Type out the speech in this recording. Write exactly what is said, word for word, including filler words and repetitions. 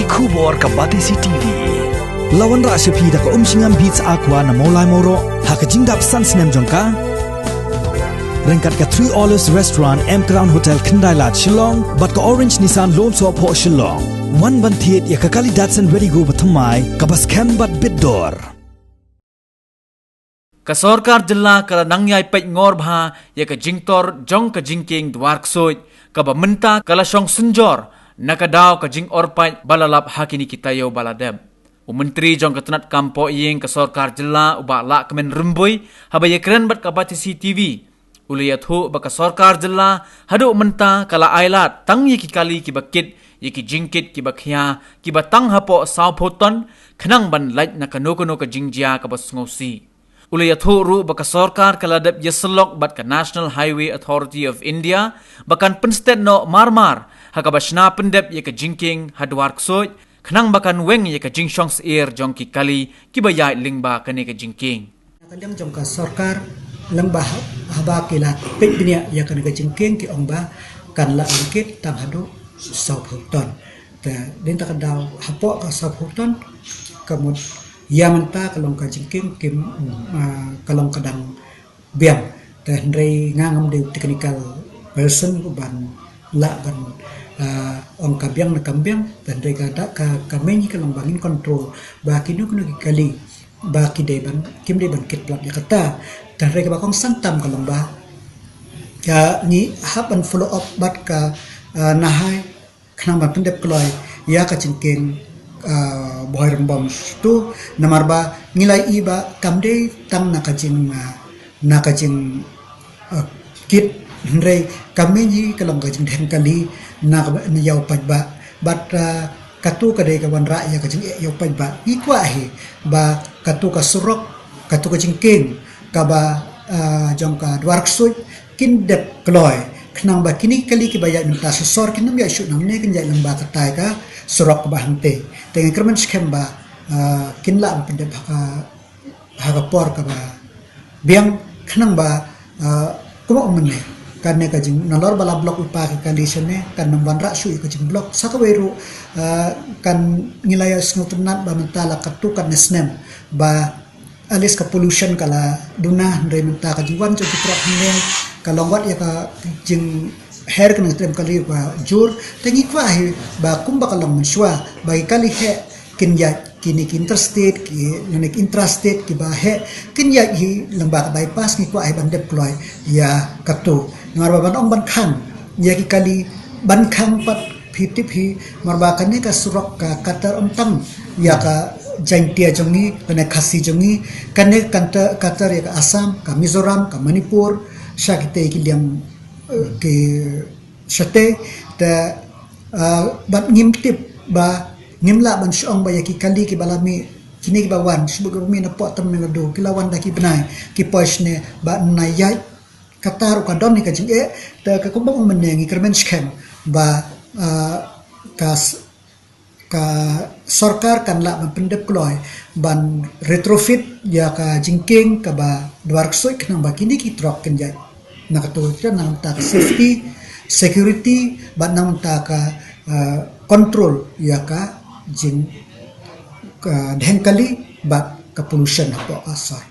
Khubor ka Batesi T V. La wanrah sha phi da ka Umshngam Beats Aqua na Mawlai Mawroh ha ka jingdap san snem jong ka. Ryngkat ka Three Olives Restaurant, M Crown Hotel, Khyndai Lad, Shillong, bad ka Orange Nissan Lum Sohphoh, Shillong. Wan ban thied ïa ka kali Datsun Redi-GO ba thymmai, kaba skhem bad bit dor. Ka sorkar jylla ka la nang ïai peit ngor bha ïa ka jingtor jong ka jingkieng Dwar Ksuid, kaba mynta ka la shong synjor na ka daw ka jingor pait ba la lap ha kine ki taïew ba la dep. U Myntri jong ka tnat kam pohïing ka sorkar jylla, u Bah Lahkmen Rymbui, haba ïakren bad ka Batesi T V, u la ïathuh ba ka sorkar jylla haduh mynta ka la ailad tang ïa ki kali kiba kit ïa ki jingkit kiba khia, kiba tang hapoh sawphew ton, khnang ban lait na kano kano ka jingjia kaba sngewsih. U la ïathuh ruh ba ka sorkar ka la dep ïasyllok bad ka National Highway Authority of India ba kan pynstet noh mar mar ha kaba shna pyndep ïa ka jingkieng ha Dwar Ksuid, khnang ba kan weng ïa ka jingshong syier jong ki kali kiba ïaid lyngba kane ka jingkieng. Ka liang jong ka sorkar, lyngba ha-, haba ki la peit bniah ïa kane ka jingkieng, ki ong ba kan lah ban kit tang haduh sawphew ton. Te dei na ka daw hapoh ka sawphew ton, ka mut ïa mynta ka long ka jingkieng, kim, ah, ka long ka dang biang. Te hynrei nga ngam dei u technical person ban lah ban, ah, ong ka biang ne kam biang. Te hynrei ka da ka, ka main ka long ba ngin control ba kino kino ki kali ba ki dei ban, kim dei ban kit palat ïa kata. Te hynrei kaba kongsan tam ka long ba, ïa, ngi hap ban follow up bad ka, ah, NHAI, khnang ban pyndep kloi ïa ka jingkieng, ah, Bhoirymbong tu, namar ba ngi la ïohi ba kam dei tang na ka jing, ah, na ka jing, ah, kit, hynrei ka main hi ka long ka jingdheng kali na ka, na ïa u paidbah. Bad, ah, katu ka dei ka wanrah ïa ka jingeh ïa u paidbah. Ngi kwah hi ba katu ka surok, katu ka jingkieng kaba, ah, jong ka Dwar Ksuid kin dep kloi, khnang ba kine ki kali kiba ïaid mynta sha sor kin ym ïaid shuh nangne, kin ïaid lyngba katai ka surok kaba hangtei. Te ngi kyrmen skhem ba, ah, kin lah ban pyndep ha ka, ha ka por kaba biang, khnang ba, ah, kumba ong mynne, kane ka jing, nalor ba la block lypa ki kali shane, kan ym wanrah shuh ïa ka jingblok. Sa kawei ruh, ah, kan, ngi la ïa sngewtynnat ba mynta la katto katne snem ba at least ka pollution ka la duna, hynrei mynta ka jingwan jong ki trok hynne ka long wat ïa ka jingher ka nongtrei kali ba jur. Te ngi kwah hi ba kumba ka long mynshuwa, ba ki kali heh kin ïaid, kine ki interstate, ki, lane ki intrastate kiba heh, kin ïaid hi lyngba ka bypass. Ngi kwah hi ban dep kloi ïa katu. Namar ba ban ong ban khang ïa ki kali, ban khang pat, phi tip hi, namar ba kane ka surok ka kater ym tang ïa ka Jaintia jong ngi, kane Khasi jong ngi, kane ka kater, kater ïa ka Assam, ka Mizoram, ka Manipur, sha kitei ki liang, eh, ki shatei. Te, eh, bad ngim tip ba, ngim lah ban shu ong ba ïa ki kali kiba la mih, kine kiba wan, shibun kiba mih napoh Tamil Nadu, ki la wan da ki bnai, ki poi shane, ba nai ïaid, kata ruh ka don hi ka jingeh. Te ka kumba ong mynne, ngi kyrmen skhem ba, ah, ka s-, ka sorkar kan lah ban pyndep kloi ban retrofit ïa ka jingkieng kaba Dwar Ksuid, khnang ba kine ki trok kin ïaid na kato, na bynta ka safety, security, bad na bynta ka, ah, control ïa ka jing, ka dheng kali bad ka pollution hapoh ka sor.